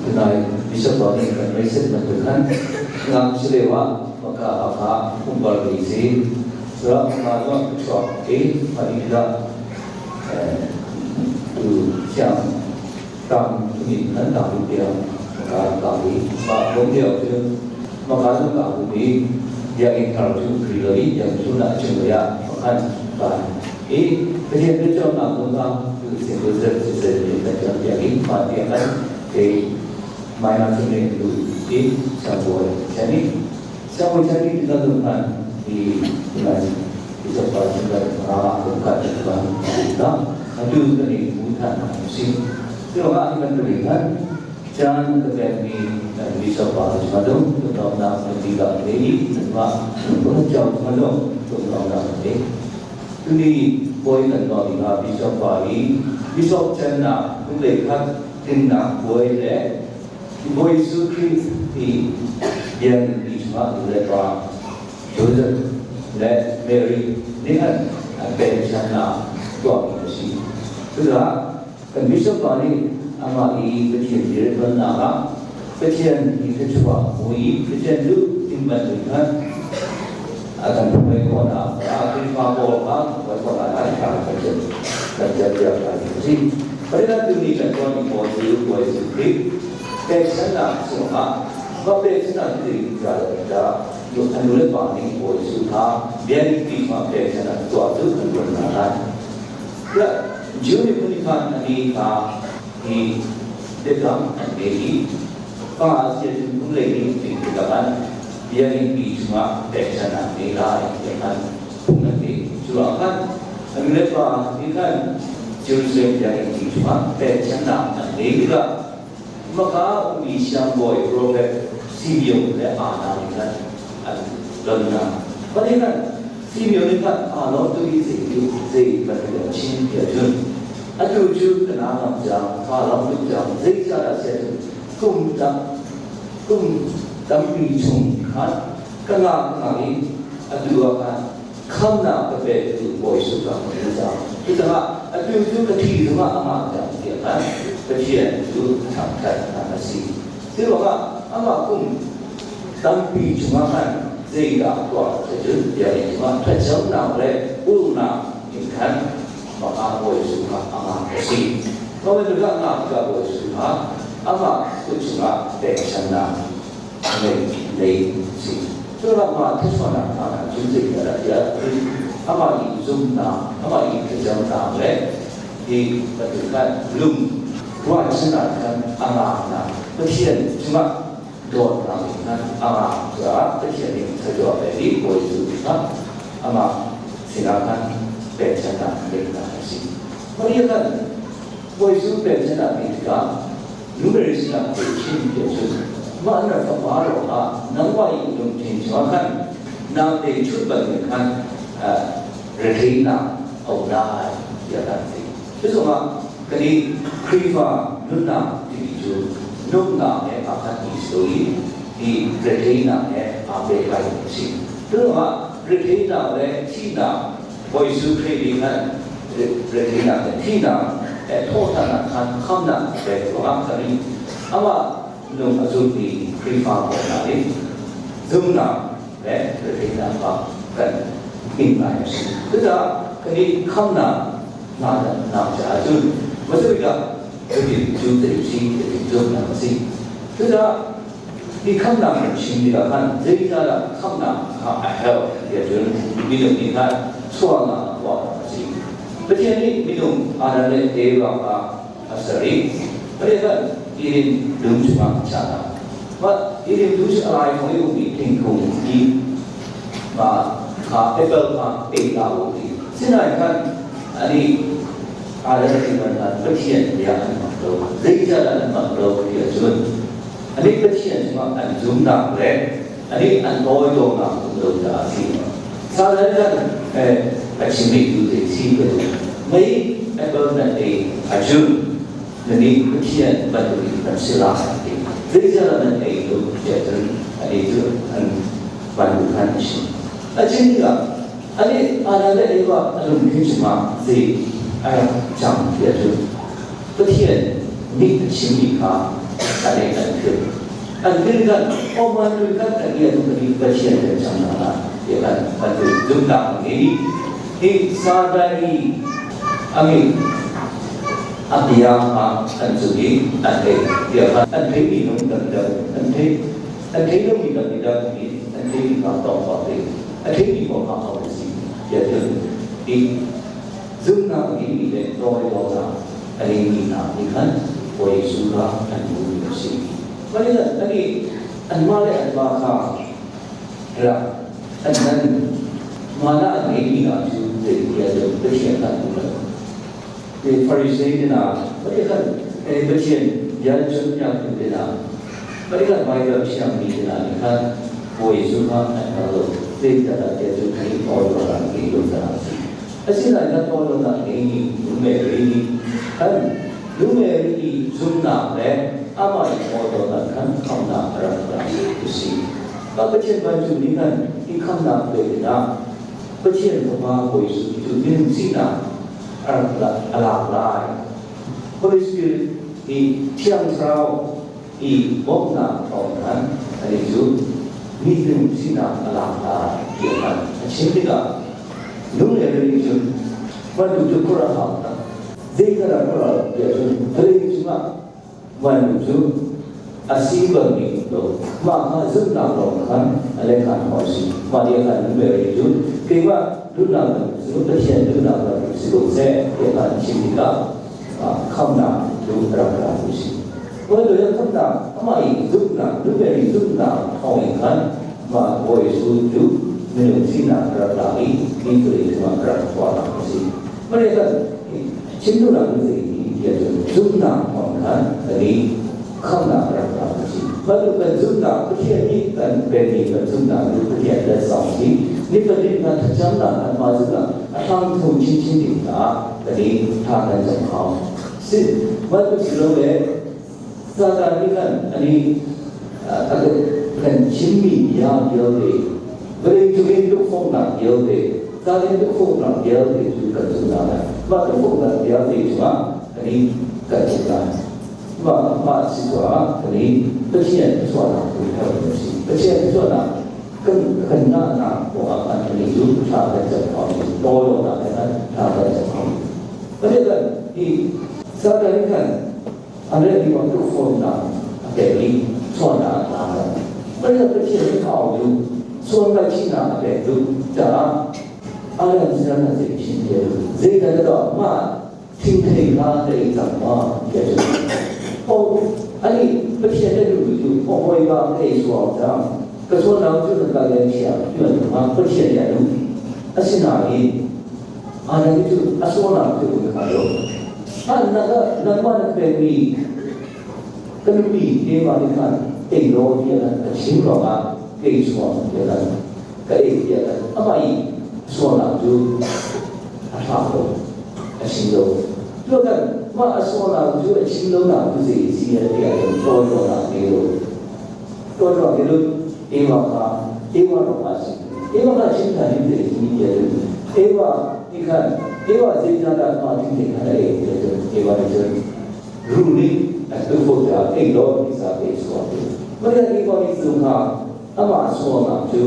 Tunai Bishop pa nih kan message bantuk khan ngam si lio ah maka akha umbar mi si sura ma no chuak e ma ila tu siang tam ni kan ta lu dia maka ka hi ma bom dia tu maka nu ka bu mi dia in thar tu khri loi yang tu na chung ya makan ka e Pathian pe chong na ko na tu se ko se se ni ta chang dia in ma dia kan e mai na chung ne tu e sang bo chani sang bo chani ti na lu kan di na di sa pa chung ka ra ko ka ta ka na atu ka ni mu than na si tu ma ni kan tu kan chan ka pe mi na di sa pa ma dong tu na na di ka le ni ma ko chao ma dong tu na na le tu ni boy kan no ni ha bishop pa i bishop chen na tu le khat tin na boy le boy su khri ti yan ni ma le pa Joseph le Mary nih han an pen chan na tuah mi a si. Cucaah kan bishop pa nih amah i Pathian rianṭuannak ah Pathian i thluachuah hmu i Pathian duh ting bantuk khan a kan hruai khawhnak caah Khrihfa pawl kha hruai khawhnak lai kha kan kan cawnpiak lai a si. Pathian tuni kan tuahmi pawl cu Bawi Jesuh Khrih pekchanhnak chungah va pekchanhnak ti dah a nu le pa nih Bawi Jesuh kha biakinn chungah pekchanhnak tuah cu an tuan hna lai. Tiah Jew miphun nih khan a ni kha hi biakam an ngei i pa a si ahcun kum lei nih ting tikah khan biakinn chungah pekchanhnak ngei lai tiah khan phung an ngei. Cu ah khan a nu le pa nih khan Jerusalem biakinn chungah pekchanhnak an ngei tikah maka ummi siangbawi profet Simeon le Anna nih khan an don hna. Mah nih khan Simeon nih khan aa lawm tuk i zei zei bantuk a chim ti ahcun atu cu ka naa ngam cang, kaa lawm tuk cang, zeicahdah siah cun kum tam kum tampi chung khan ka ngak ka ngak i atu ah khan khamnak ka petu Bawi Jesuh ka hmu cang. Cucaah atu cu ka thi zongah a ngak cang tiah khan Pathian cu thangṭhat a si. Curuangah amah kum tampi chungah khan zeidah tuah cun biakinn chungah thlacamnak le ulhnak in khan amah Bawi Jesuh kha a ngak a si. Mah bantuk a ngak tikah Bawi Jesuh kha amah kut chungah pekchannak ngei lei si. Curuangah mah thluachuahnak hna khan cun zeidah tiah amah i zumhnak, amah i thlacamnak le hi bantuk khan lung ruahchannak khan a ngaknak Pathian cungah dawtnak in khan a ngak caah Pathian nih thluachuah pek i Bawi Jesuh kha amah sinah khan pekchanhnak peknak a si. Maria khan Bawi Jesuh pekchanhnak ti tikah nu Mary sinah a chim ti cun mah na fapa ruangah nangmah i lungthin chungah khan nangte chut bantuk khan retheihnak a um lai tiah kan ti. Cucaah kan i Khrihfa nunnak timi cu nunnak he aa khat mi si lo i hi retheihnak he aa pehtlai mi a si. Cucaah retheihnak le thihnak Bawi Jesuh Khrih nih khan retheihnak le thihnak he thawhthannak khan khamnak a pek ruangah kan i amah nung a zulmi Khrihfa pawl hna nih zumhnak le retheihnak kha kan him lai a si. Cucaah kan i khamnak hna nak caah cun hmasabik ah cutin cu ti si ti zumhnak a si. Cucaah hi khamnak kan chim tikah khan zeicahdah khamnak kha a herh ti ahcun minung nih khan sualnak a tuah a si. Pathian nih minung Adam le Eva kha a ser i Pathian khan Eden dum chungah a chiah hna. Mah Eden dum cu a laifang i ummi thingkung i mah kha apple kha ei hlah u ti. Sinain khan anih Adam le Eva khan Pathian bia an hmang lo. Zeicahdah an hmang lo ti ahcun anih Pathian cungah an zumnak le anih an tawidawmnak um lo caah a si. Satan khan a chimmi cu zei si ka duh. Mei apple nan ei ahcun nan Pathian bantukin kan si lai an ti. Zeicahdah nan ei lo tiah cun ani cu an bantuk khan a chim. A chim tikah ani Adam le Eva a lungthin chungah zei a rak cang tiah cun Pathian nih a chimmi kha An ei an phil. An phil kan Oman tu kan kan ia tu kan Pathian kan cang na la ya kan kan tu zumnak ngei hi sadai angi abia ha an cu hi an thei ya kan an thei mi nung dang dang an thei an thei lo mi dang dang hi an thei mi ka tong pa te a thei mi ko ka ko si ya thil i zumnak ngei mi le toi lo na a ngei mi hna nih khan Bawi Jesuh kha an hmuhmi a si. Mah ani anmah le anmah kha rak an nan mana an ngeimi hna cu zeitiah cun Pathian kha an hmu lo. Pharisee te hna mah khan Pathian bia cawnpiaktu te hna mah khan Baibal thiangmi te hna nih khan Bawi Jesuh kha an hngal lo. Zeicahtiah cun an i ṭawl an ngei lo caah a si. Asinain kan tawlrelnak nih nu Mary nih khan nu Mary i zumhnak le amah i tawlrelnak khan khamhnak a rak rak a si. Mah Pathian vancung nih khan i khamhnak pek dingah Pathian Fapa Bawi Jesuh cu minung sinak a rak a lak lai. Holy Spirit i Thiang Thlarau i bawmhnak thawng khan anih cu minung sinak a lak lai tiah khan a chim tikah nu le ri cun vannu cu khur a hau tak zeikara khur a tiah cun vawlei cungah vannu cu a si bangin lo mah kha zumhnak lawng khan a le khan haw si mah dia khan nu le ri cu keimah duhnak cu Pathian duhnak lam si ko seh tiah khan chim tikah khamnak cu rak ra u si. Tuan khamnak amah i zumhnak numeri zumhnak thawngin khan mah Bawi Jesuh cu minung sinak rak lak i mi cungah rak tuahnak a si. Mah kan chim duhnak cu zei ti tiah cun zumhnak thawng khan kan i khamnak rak lak a si. Mah cu kan zumhnak Pathian nih kan pekmi kan zumhnak cu Pathian kan sang si. Nifatin kan thlacamnak kan mah zumhnak a hlang tho chinchin ding caah kan i tha kan cam hau. Si bantuk si lo le Satan nih khan ani a kan chimmi bia vialte vawlei cung in tukforhnak vialte Satan tukforhnak vialte cu kan cung hna lai. Mah tukforhnak vialte cungah kan i kan cung lai. Mah mah si tuah kan i Pathian chuahnak tu herh si. Pathian chuahnak kan kan ngahnak kongah khan kan i cu tha kan cam kho tawlawnak kan tha kan cam kho. Pathian hi Satan khan a rel i tu fawnnak a pek i sualnak a tla lo. Pathian Pathian hi au du sual ngaihchihnak a pek duh caah Adam sin an zei chin te zei kan dah mah thingthei kha ka ei cang ma tiah cun oh ani Pathian na duh cu hawi ba ka ei sual cang ka sualnak cu na kal le thiam ti bantuk ma Pathian nih a duh asinain Adam cu a sualnak cu ka kha lo nangmah na pekmi ka nupi keimah nih khan ei law tiah ka chim ruangah kei sual tiah kan ka ei tiah kan amah i sualnak cu a ṭha lo a chim lo tu kan mah a sualnak cu a chim lo nak cu zei si a tiah kan tawlnak ngei lo tawlnak ngei lo Eva kha Eva ruangah a si Eva kha chim than in zei si tiah cun Eva nih khan Eva zeicahdah mah thingthei khan a ei tiah cun Eva nih cun rul nih a tuufo caah ei law ti sa ei sual ti Pathian nih Eva nih cu kha amah sualnak cu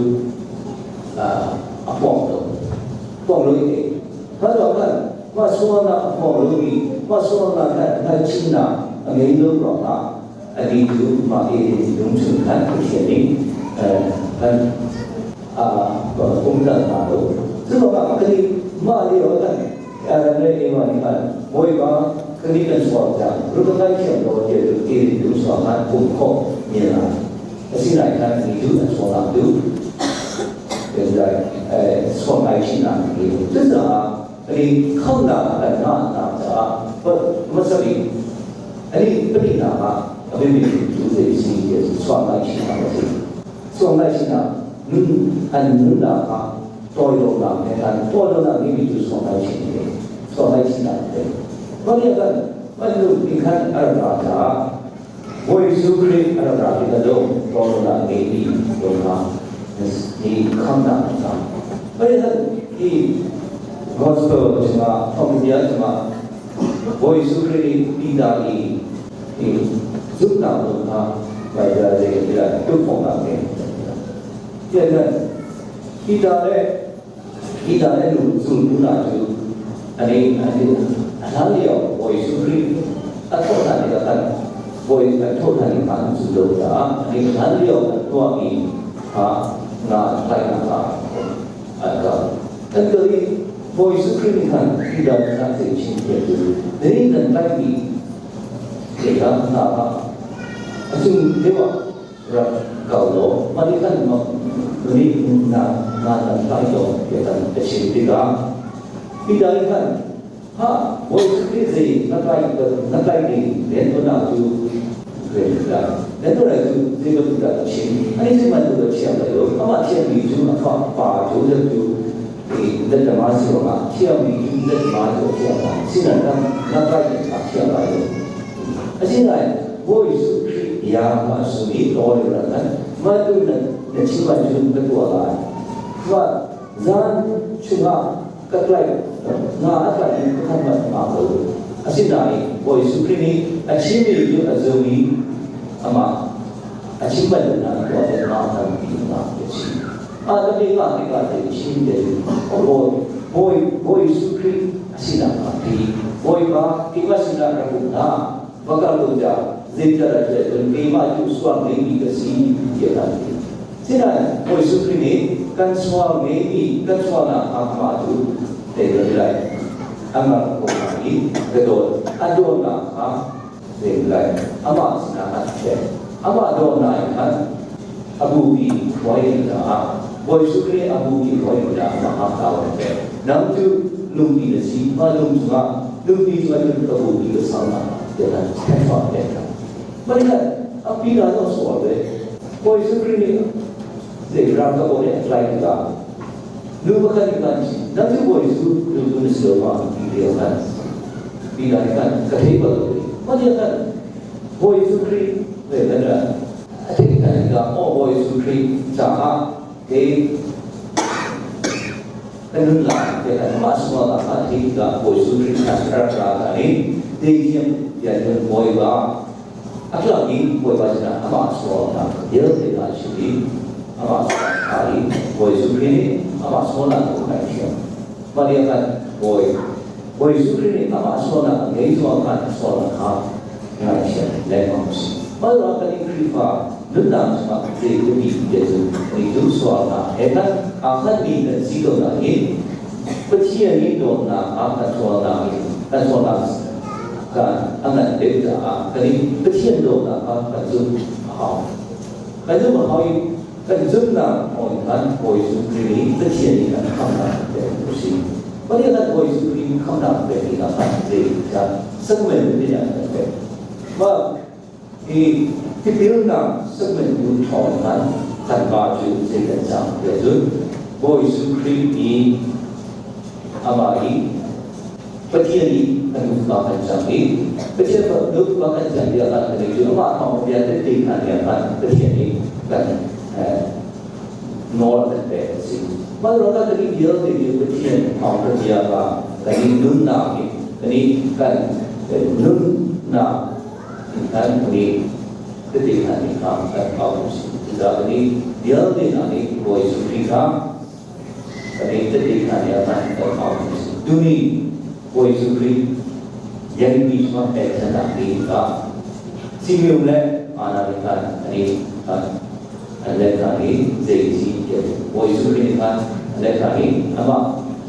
a phuang lo phuang lo i ei kha ruang khan mah sualnak a phuang lomi mah sualnak khan hngalhchimnak a ngei lo ruangah adi cu mah hi lungchung khan Pathian nih kan umter hna lo. Cu bakah kan i mah lio kan Adam le Eva nih khan Bawipa kan i kan sual cang ru kan ngaithiam law tiah cu ti lung sual khan um khawh men lai. Asinain khan mi cu an sualnak cu sual ngaihchihnak an ngei lo. Cucaah ani khamnak kan ngahnak caah hmasa bik ani pahnihnak ah a biapi cu zei si ti sual ngaihchihnak a si. Sual ngaihchihnak nun an nunnak ah tawidornak he khan tawidornak ngeimi cu sual ngaihchih he sual ngaihchihnak he Mah kan man nu nih khan a rak ra caah Bawi Jesuh Khrih a rak ra tikah dong tawidornak ngeimi dong kha ni khamnak an cang. Mah hi Gospel chungah thawngtha chungah Bawi Jesuh Khrih nih Peter i Zumhnak lung kha Baibal zei kan ti lai tukforhnak nge tiah kan Peter le Peter le nu zultu hna cu ani an a hlan lio Bawi Jesuh Khrih a thawh hna tikah khan Bawi an thawh hna ning kha an zul lo caah ani hlan lio an tuahmi kha nga an tlaihnak kha an kal. An kal i Bawi Jesuh Khrih nih khan Peter sinah zei chim tiah cu ni nan tlaihmi te kha hna kha a cung deuh ah rak kal law mah nih khan nih na nga nan tlai law tiah kan a chim tikah Peter nih khan ha Bawi Jesuh Khrih zei na tlai na tlai ding riantuannak cu riantuan cu zei bantuk dah a chim ani zei bantuk a thiam lai lo amah thiammi cu a fa pa Joseph cu Letama si ruangah thiammi cu letama cu a thiam lai sinan kan na tlai ding a thiam lai lo. Asinain Bawi Jesuh Khrih bia ma sung i tawl ran kan mah tu na na chim ahcun ka tuah lai. Mah zan chungah ka tlaih nga a tlaih in pakhat hmanh a ngah lo. Asinain Bawi Jesuh Khrih nih a chimmi cu a zum i amah a chim bantuk hna a tuah te nga tampi nga a chim. Ah na mi ngah tikah zei chim te Bawi Bawi Bawi Jesuh Khrih a sinak a ti. Bawipa keimah sinah rak um hna va kal ko tiah zeital ah tiah cun keimah cu sual ngeimi ka si tiah an ti. Sinain Bawi Jesuh Khrih nih kan sual ngeimi kan sualnak amah cu tei ka lai. A ngar ko hna i ka dawt a dawtnak kha zei lai amah sinah a ṭhen. Amah dawtnak in khan a bupi hruai caah Bawi Jesuh Khrih a bupi hruai caah amah kha tlau an pek. Nang cu lungpi na si, mah lung cungah lungpi cungah cun ka bupi ka sang ah tiah khan thlenchuah pek kha. Mah khan a pi na zong sual ve. Bawi Jesuh Khrih nih zei ram ka bawi a tlai tikah nu pakhat nih khan nang cu Bawi Jesuh zultu na si lo ma ti lio khan Peter nih khan ka thei bal lo. Mah khan Bawi Jesuh Khrih ve kan ra a theih hna tikah aw Bawi Jesuh Khrih caah kei ka nun lai tiah kan mah sungah ah a theih tikah Bawi Jesuh Khrih kha a rak ra ta i teithiam tiah cun Bawipa a tlak i Bawipa sinah amah sualnak vialte kha a chim i amah sualnak kha i Bawi Jesuh Khrih nih amah sualnak cu a ngaihthiam. Mah lio khan Bawi Bawi Jesuh Khrih nih amah sualnak a ngei zong khan a sualnak kha ngaithiam lengmang a si. Mah ruangah kan in Khrihfa nunnak chungah zei biapi tiah cun kan i duhsualnak he khan aa khatmi kan si ko nain Pathian nih dawtnak ah kan sualnak in kan sualnak kan a ngan deuh caah kan in Pathian dawtnak kha kan zumh a hau. Kan zumh a hau i kan zumhnak thawng khan Bawi Jesuh Khrih nih Pathian nih kan khamhnak pek a si. Pathian kan Bawi Jesuh Khrih khamhnak pek tikah khan zeitindah sacrament in an kan pek. Mah hi tipilnak sacrament bu thawng khan kanmah cu zei kan cang tiah cun Bawi Jesuh Khrih nih amah i Pathian nih a nupa kan cang i Pathian nupa kan cang tiah kan kan cu amah thawng bia tete hna tiah khan Pathian nih kan nawl kan pek a si. Mah ruangah kan i vialte cu Pathian thawng ka bia ka kan i nunnak hi kan i kan nunnak in khan kan i tete hna nih kha kan hau si. Cucaah kan i vialte hna nih Bawi Jesuh Khrih kha kan i tete hna nih a kan kan hau si. Tuni Bawi Jesuh Khrih yanmi chungah pekchannak ding kha Simeon le Anna nih khan an i an let hna i zei si tiah Bawi Jesuh Khrih nih khan an let hna i amah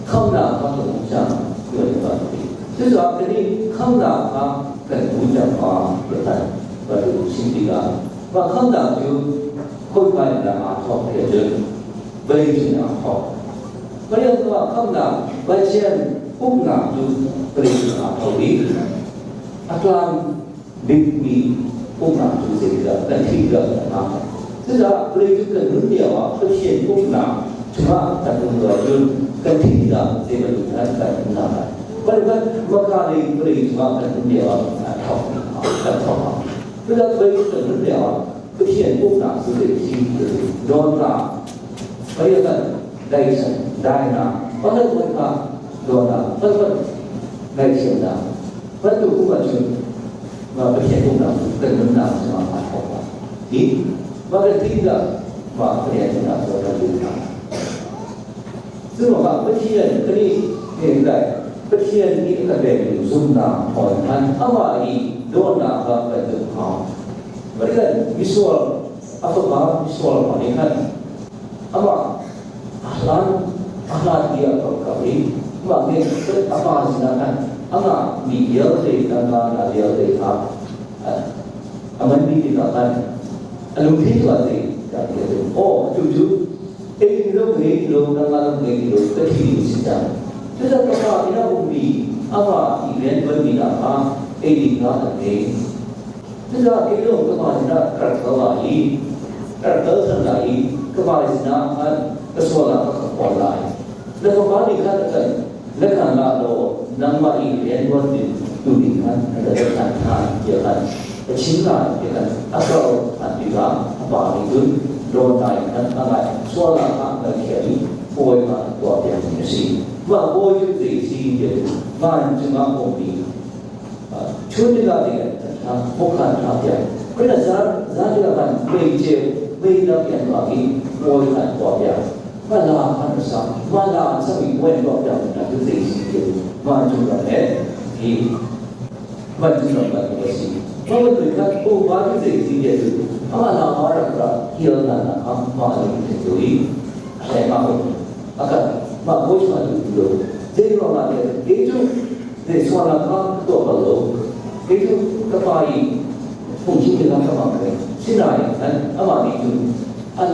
khamnak kha kan hmu cang tiah an kan ti. Cucaah kan i khamnak kha kan hmu cang ma tiah khan kan chim tikah mah khamnak cu khawika in dah aa thawk tiah cun vawlei cung aa thawk. Vawlei cungah khamnak Pathian uknak cu vawlei cung aa thawk i a tlang bikmi uknak cu zeidah kan thih dah kan hngak. Cucaah vawlei cu kan nun lio ah Pathian uknak chungah kan um lo ahcun kan thih dah zei bantuk hmanh kan um hna lai. Bantukan maka lei vawlei cungah kan um lio ah kan thawk kan thawk. Cucaah vawlei cu kan nun lio ah Pathian uknak cu zei si dawtnak Pathian daihsan dainak pakhat kha dawtnak pakhat ngaihthiamnak bantuk um ahcun Ma Pathian umnak cu kan nunnak cungah aa thawk lai. Hi ma kan ti tikah ma Pathian nunnak cu kan lut hna. Cu ruangah Pathian kan i lai Pathian nih a kan pekmi zumhnak thawng khan amah i dawtnak kha kan zumh hau. Pathian misual a fapa misual pa nih khan amah a hlan a hlan tiah ka kap i amah nih a pa sinah khan amah mi vialte tangka hna vialte kha a man dih tikah khan a lungthin cu a ti tiah ti a ti. Aw atu cu ei lo ngei ti lo tangka lo ngei ti lo ka thi ding si cang. Cucaah ka pa inn ah ummi amah i rian ṭuanmi hna kha ei ding kha an ngei. Cucaah kei lawng ka pa sinah ka rak kal lai i ka rak kal ṭhan lai i ka pa sinah khan ka sual ah ka khual lai. Na fapa nih khan a kan na khan lah law nangmah i rianṭuan ding tu ding khan na ka deuh ṭhan ṭhan tiah khan ka chim lai tiah khan a kal ṭhan tikah a pa nih cun rawn in khan a ngaih sual ah kha kan khiah i bawi kha an tuahpiakmi a si. Mah bawi cu zei si tiah cun vancung ah a ummi chun tikah ti kan hawkhan tha tiah khuina zan zan tikah khan mei ceu mei lam i an tuah i bawi kha an tuahpiak. Mah khan a sak mah la an sak i bawi an tuahpiak mi hna cu zei si tiah vancung ram le hi vancung ram bantuk a si. Mah bantuk khan upa cu zei si tiah cun amah la ma rak ra hial hna na kha mah lung thin tu i a hleng ah um a kan mah bawi cu a duh ti lo. Zei ruangah tiah kei cu zei sualnak kha ka tuah bal lo. Kei cu ka pa i phungchim te kha ka hmang peng. Sinain khan amah nih cun an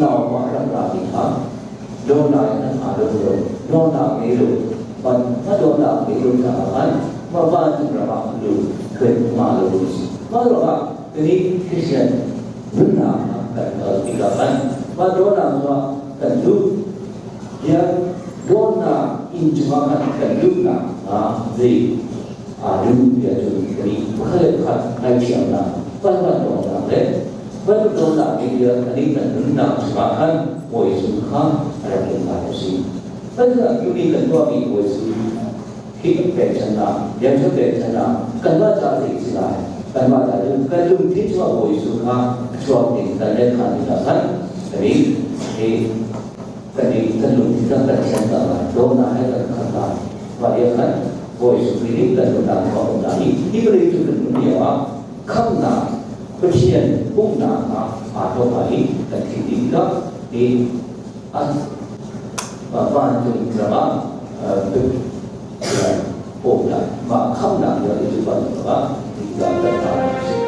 nau mah rak ra ti kha dawtnak in an aa lo lo. Dawtnak ngei lo ban a dawtnak ngei lo caah khan mah vancung ram ah lu khen ma lo si. Mah ruangah tuni Christian nunnak ah kan kal tikah khan mah dawtnak cungah kan duh Biak dawtnak inn cungah khan kan luhnak hnga zei aa duh tiah cun kan i pakhat le pakhat ngaihthiamnak, pangan dawtnak le bantuk dawtnak nih bia kan i kan nunnak cungah khan Bawi Jesuh kha a rak in lai a si. Bantuk tuni kan tuahmi Bawi Jesuh hi pekchanhnak, biakchak pekchanhnak kanmah ca zei si lai, kanmah ca cu kan lungthin cungah Bawi Jesuh kha a chuak ding kan let khan tikah khan kan i hi kan i kan lungthin kan kan thian ta lai dawtnak he kan khat lai mah lio khan Bawi Jesuh Khrih nih kan nunnak a um lai i hi vawlei cu kan nun lio ah khamhnak Pathian uknak ah aa thawk lai i kan thih dih tikah hi an vancung ram ah um lai mah khamhnak lio i cu bantuk ah kan ta.